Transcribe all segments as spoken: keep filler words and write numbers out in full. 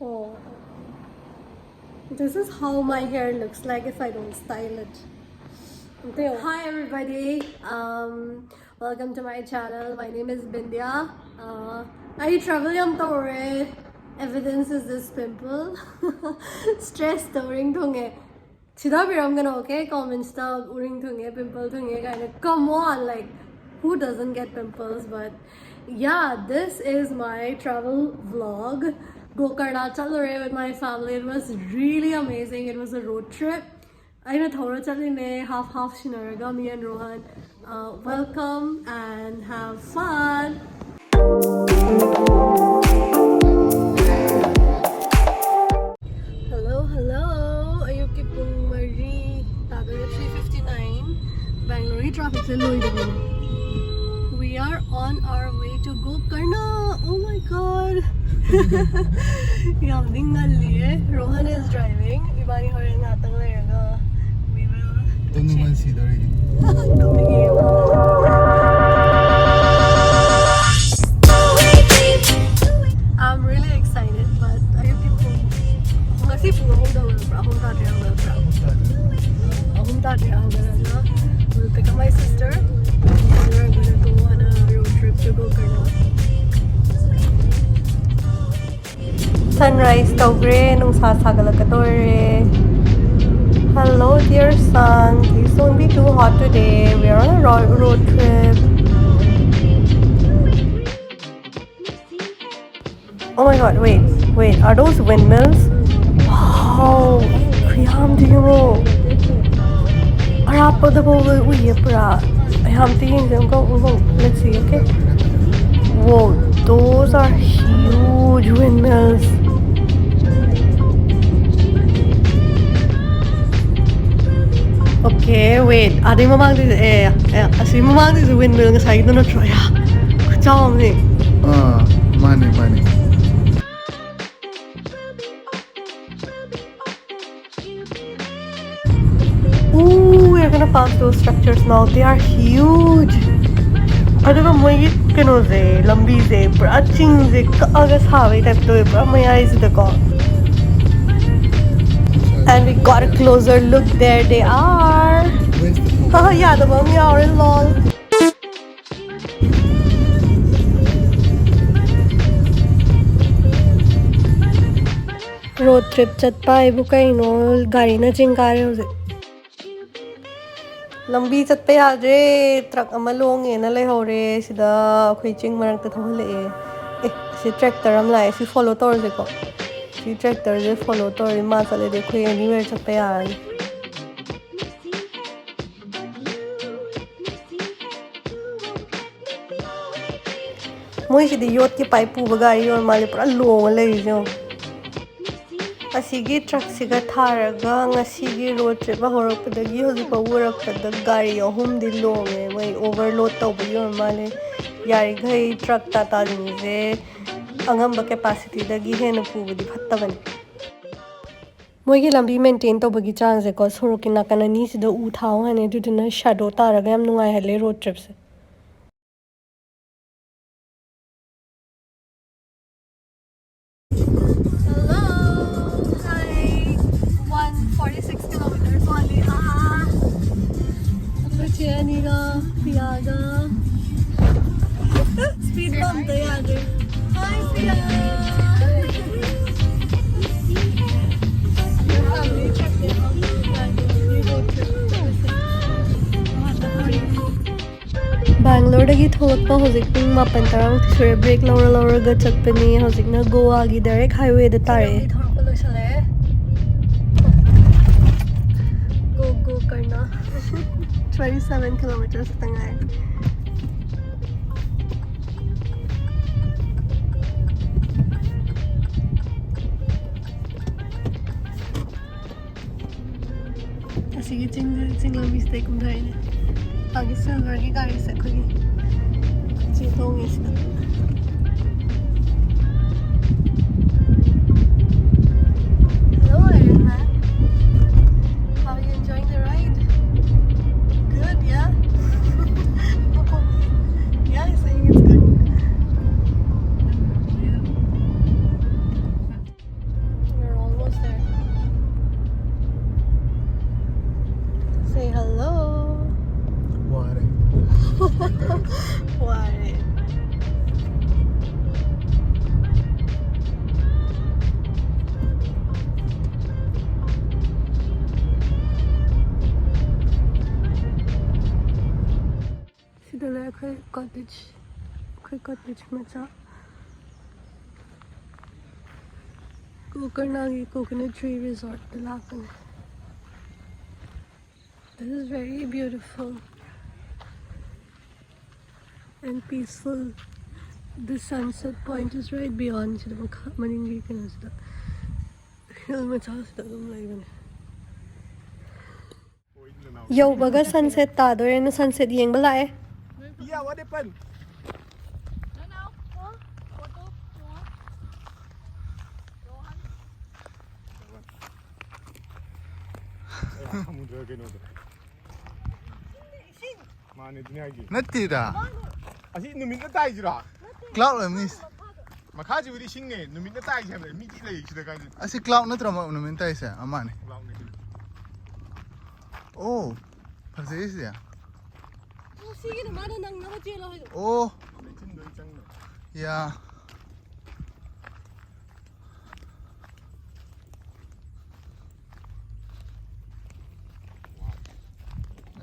Oh. This is how my hair looks like if I don't style it. Hi everybody. Um, welcome to my channel. My name is Bindya. Uh, ꯑꯩ travel ꯌꯥꯝ ꯇꯧꯔꯦ. Evidence is this pimple. Stress ꯇꯧꯔꯤꯡ ꯊꯨꯡꯉꯦ. ꯊꯤꯗꯕꯤꯔꯝꯒꯅꯣ, okay? Comments ꯇ ꯎꯔꯤꯡ ꯊꯨꯡꯉꯦ, pimple ꯊꯨꯡꯉꯦ ꯀꯥꯏꯅ. Come on, like, who doesn't get pimples? But yeah, this is my travel vlog. Gokarna ꯆꯠꯂꯨꯔꯦ with my family. It was really amazing. It was a road trip. ꯑꯩꯅ ꯊꯧꯔ ꯆꯠꯂꯤꯅꯦ, half half ꯁꯤꯟꯅꯔꯒ, me and Rohan. Uh, welcome and have fun. Hello, hello. ꯑꯌꯨꯛꯀꯤ ꯄꯨꯡ ꯃꯔꯤ ꯇꯥꯗꯣꯔꯦ, three fifty nine. Bangalore ꯒꯤ traffic say ꯂꯣꯏꯗꯕꯅꯦ. We are on our way to Gokarna. Oh my god. ꯌꯥꯝꯗꯤ ꯉꯜꯂꯤꯌꯦ. Rohan is driving. ꯏꯕꯥꯅꯤ ꯍꯣꯔꯦꯟ ꯉꯥꯛꯇꯪ ꯂꯩꯔꯒ we will ꯇꯨꯝꯅꯤꯡꯕꯅ ꯁꯤꯗꯧꯔꯤꯅꯤ. ꯇꯨꯝꯅꯤꯡꯉꯦ. I'm really excited, but ꯑꯌꯨꯛꯀꯤ ꯄꯨꯡ, ꯉꯁꯤ ꯄꯨꯡ ꯑꯍꯨꯝꯗ ꯍꯧꯒꯠꯂꯛꯄ꯭ꯔꯥ? ꯑꯍꯨꯝ ꯇꯥꯗ꯭ꯔꯤ ꯍꯧꯒꯠꯂꯛꯄ꯭ꯔꯥ? ꯑꯍꯨꯝ ꯇꯥꯗ꯭ꯔꯤ ꯍꯧꯒꯠꯂꯒ we'll pick up my sister. We're gonna go on a road trip to Gokarna. Sunrise ꯇꯧꯈ꯭ꯔꯦ, ꯅꯨꯡꯁꯥ ꯁꯥꯒꯠꯂꯛꯀꯗꯣꯔꯦ꯫ Hello, dear sun. Please don't be too hot today. We are on a ro-, road trip. Oh my god, wait, wait, are those windmills? Wow, ꯈꯨꯌꯥꯝꯗꯤ ꯌꯦꯡꯉꯣ꯫ ꯑꯔꯥꯞꯄꯗ ꯐꯥꯎꯕ ꯎꯏꯌꯦ ꯄꯨꯔꯥ꯫ ꯌꯥꯝ T ꯌꯦꯡꯁꯦ ꯑꯃꯨꯛꯀ, ꯑꯃꯨꯛꯀ꯫ Let's see, okay? Whoa, those are huge windmills. Okay, wait. ꯑꯗꯩ ꯃꯃꯥꯡꯗ, ꯑꯦ, ꯑꯦ, ꯑꯁꯤ ꯃꯃꯥꯡꯗꯁꯨ windmill ꯉꯁꯥꯏꯒꯤꯗꯣ ꯅꯠꯇ꯭ꯔꯣ? ꯑꯌꯥ, ꯈꯨꯆꯥꯎ ꯑꯃꯅꯦ꯫ ꯑꯥ, ꯃꯥꯅꯦ, ꯃꯥꯅꯦ꯫ Ooh, we're gonna pass those structures now. They are huge. ꯑꯗꯨꯒ ꯃꯣꯏꯒꯤ ꯀꯩꯅꯣꯁꯦ, ꯂꯝꯕꯤꯁꯦ ꯄꯨꯔꯥ ꯆꯤꯡꯁꯦ ꯀꯛꯑꯒ ꯁꯥꯕꯩ ꯇꯥꯏꯞ ꯇꯧꯋꯦ, ꯄꯨꯔꯥ ꯃꯌꯥꯏꯁꯤꯗꯀꯣ. And we got a closer look. There they are. ꯍꯣꯏ, ꯌꯥꯗꯕ ꯑꯃ ꯌꯥꯎꯔꯦ, lol. Road trip ꯆꯠꯄ ꯍꯥꯏꯕꯨ ꯀꯩꯅꯣ? ꯒꯥꯔꯤꯅ ꯆꯤꯡ ꯀꯥꯔꯦ ꯍꯧꯖꯤꯛ. ꯂꯝꯕꯤ ꯆꯠꯄ ꯌꯥꯗ꯭ꯔꯦ, ꯇ꯭ꯔꯛ ꯑꯃ ꯂꯣꯡꯉꯦꯅ ꯂꯩꯍꯧꯔꯦ ꯁꯤꯗ, ꯑꯩꯈꯣꯏ ꯆꯤꯡ ꯃꯔꯛꯇ ꯊꯧꯍꯜꯂꯛꯑꯦ. ꯑꯦ, ꯁꯤ ꯇ꯭ꯔꯦꯛꯇꯔ ꯑꯃ ꯂꯥꯛꯑꯦ, ꯁꯤ ꯐꯣꯂꯣ ꯇꯧꯔꯁꯦꯀꯣ. ꯁꯤ ꯇ꯭ꯔꯦꯛꯇꯔꯁꯦ ꯐꯣꯂꯣ ꯇꯧꯔꯗꯤ ꯃꯥ ꯆꯠꯂꯗꯤ ꯑꯩꯈꯣꯏ anywhere ꯆꯠꯄ ꯌꯥꯔꯅꯤ. ꯃꯣꯏꯁꯤꯗꯤ ꯌꯣꯠꯀꯤ ꯄꯥꯏꯞ ꯄꯨꯕ ꯒꯥꯔꯤ ꯑꯣꯏꯔ ꯃꯥꯜꯂꯦ, ꯄꯨꯔꯥ ꯂꯣꯡꯉ ꯂꯩꯔꯤꯁꯦ ꯌꯦꯡꯉꯣ. ꯑꯁꯤꯒꯤ ꯇ꯭ꯔꯛꯁꯤꯒ ꯊꯥꯔꯒ ꯉꯁꯤꯒꯤ road trip ꯍꯧꯔꯛꯄꯗꯒꯤ ꯍꯧꯖꯤꯛ ꯐꯥꯎ ꯎꯔꯛꯄꯗ ꯒꯥꯔꯤ ꯑꯍꯨꯝꯗꯤ ꯂꯣꯡꯉꯦ, ꯃꯣꯏ overload ꯇꯧꯕꯒꯤ ꯑꯣꯏꯔ ꯃꯥꯜꯂꯦ. ꯌꯥꯔꯤꯈꯩ ꯇ꯭ꯔꯛ ꯇꯥꯇꯥꯁꯤꯡꯁꯦ ꯑꯉꯝꯕ capacityꯗꯒꯤ ꯍꯦꯟꯅ ꯄꯨꯕꯗꯤ ꯐꯠꯇꯕꯅꯤ. ꯃꯣꯏꯒꯤ ꯂꯝꯕꯤ maintain ꯇꯧꯕꯒꯤ ꯆꯥꯡꯁꯦꯀꯣ, ꯁꯣꯔꯣꯛꯀꯤ ꯅꯥꯀꯟ ꯑꯅꯤꯁꯤꯗ ꯎ ꯊꯥꯍꯧ ꯍꯥꯏꯅꯤ, ꯑꯗꯨꯗꯨꯅ shadow ꯇꯥꯔꯒ ꯌꯥꯝ ꯅꯨꯡꯉꯥꯏꯍꯜꯂꯦ road tripꯁꯦ. Hello, hi. One forty-six kilometers ꯋꯥꯠꯂꯤ. ꯑꯥ. ꯑꯩꯈꯣꯏ ꯆꯦ ꯑꯅꯤꯒ ꯄꯤꯌꯥꯒ speed bump ꯇ ꯌꯥꯗ꯭ꯔꯦ. Hi, ꯄꯤꯌꯥ. Family trip ꯅꯦ. Road trip ꯆꯠꯂꯁꯦ. ꯕꯦꯡꯒ꯭ꯂꯣꯔꯗꯒꯤ ꯊꯣꯛꯂꯛꯄ ꯍꯧꯖꯤꯛ ꯄꯨꯡ ꯃꯥꯄꯟ ꯇꯔꯥꯃꯨꯛꯇꯤ ꯁꯨꯔꯦ꯫ Break ꯂꯧꯔ ꯂꯧꯔꯒ ꯆꯠꯄꯅꯤ꯫ ꯍꯧꯖꯤꯛꯅ ꯒꯣꯋꯥꯒꯤ direct highwayꯗ ꯇꯥꯔꯛꯑꯦ꯫ ꯊꯣꯛꯂꯛꯄ ꯂꯣꯏꯁꯜꯂꯛꯑꯦ꯫ Go, go, ꯀꯔꯅꯥ꯫ Twenty seven kilometers ꯈꯛꯇ ꯉꯥꯏꯔꯦ꯫ ꯑꯁꯤꯒꯤ ꯆꯤꯡ, ꯆꯤꯡ ꯂꯝꯕꯤꯁꯤꯗꯩ ꯀꯨꯝꯊꯔꯛꯏꯅꯦ꯫ ꯑꯥꯒꯤ silverꯒꯤ ꯒꯥꯔꯤꯁꯦ ꯑꯩꯈꯣꯏꯒꯤ ꯆꯦ ꯇꯣꯡꯉꯤꯁꯤꯅ꯫ Hello, Iron Man. How are you enjoying the ride? Good, yeah? Cottage, ꯑꯩꯈꯣꯏ cottage ꯃꯆꯥ ꯒꯣꯀꯔꯅꯥꯒꯤ coconut tree resortꯇ ꯂꯥꯛꯄꯅꯦ꯫ This is very beautiful and peaceful. The sunset point is right beyond ꯁꯤꯗ ꯃꯈꯥ ꯃꯅꯤꯡꯒꯤ ꯀꯩꯅꯣꯁꯤꯗ, hill ꯃꯆꯥꯁꯤꯗ ꯑꯗꯨꯝ ꯂꯩꯕꯅꯦ꯫ ꯌꯧꯕꯒ sunset ꯇꯥꯗꯣꯔꯦꯅ sunset ꯌꯦꯡꯕ ꯂꯥꯛꯑꯦ꯫ Yeah, what happened? ꯁꯃꯨꯗ꯭ꯔ ꯀꯩꯅꯣꯗꯣ꯫ ꯃꯥꯅꯦ, ꯑꯗꯨꯅꯦ ꯍꯥꯏꯁꯦ꯫ ꯅꯠꯇꯦꯗ꯫ ꯑꯁꯤ ꯅꯨꯃꯤꯠꯅ ꯇꯥꯏꯁꯤꯔꯣ? Cloud ꯑꯣꯏꯔꯝꯅꯤ꯫ ꯃꯈꯥꯁꯤꯕꯨꯗꯤ ꯏꯁꯤꯡꯅꯦ, ꯅꯨꯃꯤꯠꯅ ꯇꯥꯏꯁꯦ ꯍꯥꯏꯕꯅꯦ꯫ ꯃꯤꯗꯤ ꯂꯩ ꯁꯤꯗ ꯀꯥꯏꯗ? ꯑꯁꯤ cloud ꯅꯠꯇ꯭ꯔꯣ, ꯃ-, ꯅꯨꯃꯤꯠꯅ ꯇꯥꯏꯁꯦ? ꯑꯃꯅꯦ꯫ Cloudꯅꯦ꯫ ꯑꯣ, ꯐꯖꯩ ꯁꯤꯗꯤ꯫ ꯑꯣ, ꯁꯤꯒꯤꯗꯣ ꯃꯥꯅ ꯅꯪꯅꯕ ꯆꯦꯜꯂꯣ ꯍꯥꯏꯗꯣ꯫ ꯑꯣ꯫ ꯂꯩꯆꯤꯟꯗꯣ ꯑꯩ ꯆꯪꯉꯣ꯫ Yeah.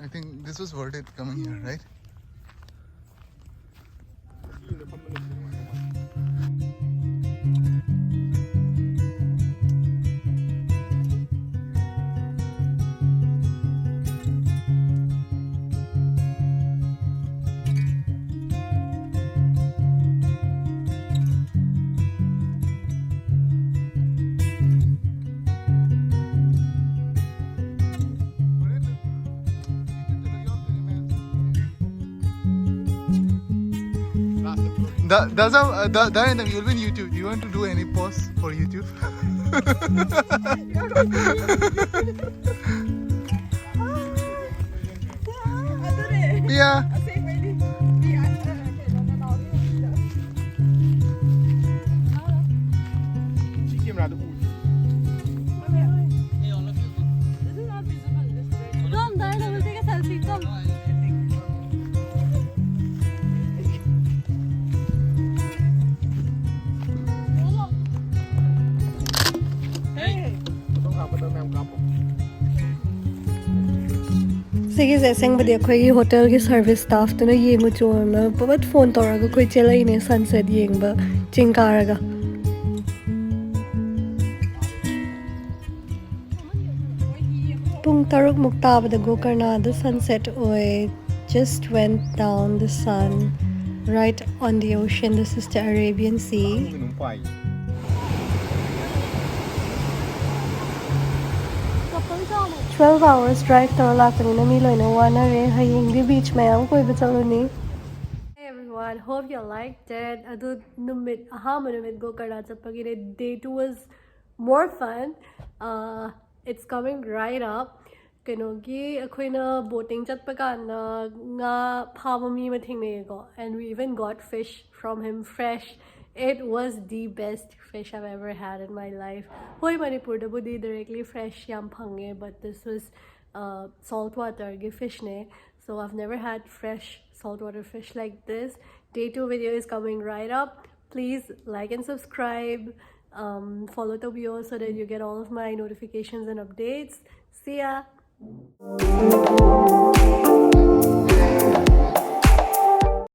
I think this was worth it coming here, right? Da, da, uh, da, da, you'll be in YouTube. You want to do any post for YouTube? Yeah. ꯁꯤ cameraꯗ ꯎꯗꯦ꯫ Come, Dara, we'll take a selfie. Come. Hey. Photo ꯀꯥꯞꯄꯗ ꯃꯌꯥꯝ ꯀꯥꯞꯄꯣ꯫ ꯁꯤꯒꯤꯁꯦ ꯑꯁꯦꯡꯕꯗꯤ ꯑꯩꯈꯣꯏꯒꯤ ꯍꯣꯇꯦꯜꯒꯤ service ꯁ꯭ꯇꯥꯐꯇꯨꯅ ꯌꯦꯡꯉꯨ ꯆꯣꯅ ꯄꯕꯠ phone ꯇꯧꯔꯒ ꯑꯩꯈꯣꯏ ꯆꯦꯜꯂꯛꯏꯅꯦ ꯁꯟꯁꯦꯠ ꯌꯦꯡꯕ ꯆꯤꯡ ꯀꯥꯔꯒ꯫ ꯄꯨꯡ ꯇꯔꯨꯛꯃꯨꯛ ꯇꯥꯕꯗ ꯒꯣꯀꯔꯅꯥꯗ ꯁꯟꯁꯦꯠ ꯑꯣꯏ꯫ Just went down the sun right on the ocean. This is the Arabian Sea. Twelve hours drive ꯇꯧꯔ ꯂꯥꯛꯄꯅꯤꯅ ꯃꯤ ꯂꯣꯏꯅ ꯋꯥꯅꯔꯦ꯫ ꯍꯌꯦꯡꯗꯤ ꯕꯤꯆ ꯃꯌꯥꯝ ꯀꯣꯏꯕ ꯆꯠꯂꯨꯅꯤ꯫ Hey everyone, hope you liked it. ꯑꯗꯨ ꯅꯨꯃꯤꯠ ꯑꯍꯥꯟꯕ ꯅꯨꯃꯤꯠ ꯒꯣꯀꯔꯅꯥ ꯆꯠꯄꯒꯤꯅꯦ, day two was more fun. Uh, it's coming right up. ꯀꯩꯅꯣꯒꯤ ꯑꯩꯈꯣꯏꯅ ꯕꯣꯇꯤꯡ ꯆꯠꯄ ꯀꯥꯟꯗ ꯉꯥ ꯐꯥꯕ ꯃꯤ ꯑꯃ ꯊꯦꯡꯅꯩꯌꯦꯀꯣ, and we even got fish from him, fresh. It was the best fish I've ever had in my life. ꯍꯣꯏ, ꯃꯅꯤꯄꯨꯔꯗꯕꯨꯗꯤ directly fresh ꯌꯥꯝ ꯐꯪꯉꯦ, but this was uh, salt waterꯒꯤ fishꯅꯦ. So I've never had fresh saltwater fish like this. Day two video is coming right up. Please like and subscribe. Um, follow ꯇꯧꯕꯤꯌꯣ so that you get all of my notifications and updates. See ya!